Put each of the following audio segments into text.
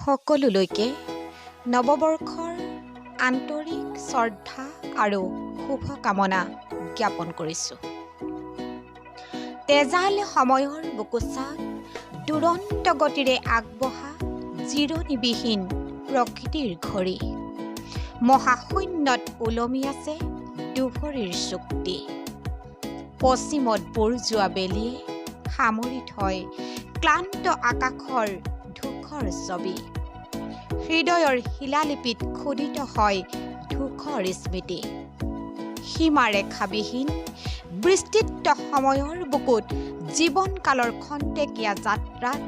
সকলোলৈকে নৱবৰ্ষৰ আন্তৰিক শ্ৰদ্ধা আৰু শুভকামনা জ্ঞাপন কৰিছোঁ। তেজাল সময়ৰ বোকোচাত দুৰন্ত গতিৰে আগবঢ়া জিৰণিবিহীন প্ৰকৃতিৰ ঘড়ী মহাশূন্যত ওলমি আছে দুভৰিৰ চুক্তি। পশ্চিমত বুৰ যোৱা বেলিয়ে সামৰি থয় ক্লান্ত আকাশৰ ধূসৰ ছবি। হৃদয়ৰ শিলালিপিত খোদিত হয় ধূসৰ স্মৃতি। সীমাৰেখাবিহীন বিস্তৃত সময়ৰ বুকুত জীৱনকালৰ খন্তেকীয়া যাত্ৰাত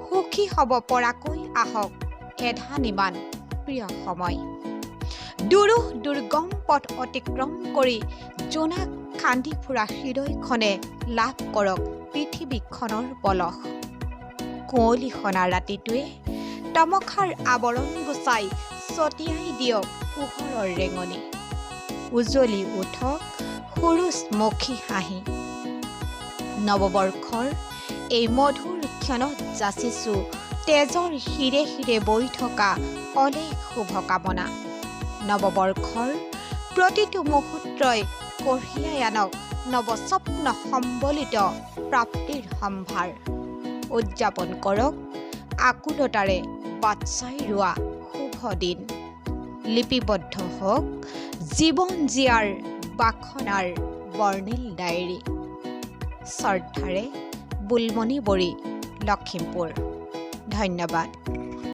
সুখী হ'ব পৰাকৈ আহক এধানিমান প্ৰিয় সময়। দুৰূহ দুৰ্গম পথ অতিক্ৰম কৰি জোনাক খান্দি ফুৰা হৃদয়খনে লাভ কৰক পৃথিৱীখনৰ পলস। কুঁৱলী সনা ৰাতিটোৱে তমসাৰ আৱৰণ গুচাই ছটিয়াই দিয়ক পোহৰৰ ৰেঙনি। উজ্বলি উঠক সুৰুজমুখী হাঁহি। নৱবৰ্ষৰ এই মধুৰ ক্ষণত যাচিছোঁ তেজৰ শিৰে শিৰে বৈ থকা অলেখ শুভকামনা। নৱবৰ্ষৰ প্ৰতিটো মুহূৰ্তই কঢ়িয়াই আনক নৱস্বপ্ন সম্বলিত প্ৰাপ্তিৰ সম্ভাৰ। উদযাপন কৰক আকুলতাৰে বাট চাই ৰোৱা শুভ দিন। লিপিবদ্ধ হওক জীৱন জীয়াৰ বাসনাৰ বৰ্ণিল ডায়েৰী। শ্ৰদ্ধাৰে, বুলমণি বৰি, লখিমপুৰ। ধন্যবাদ।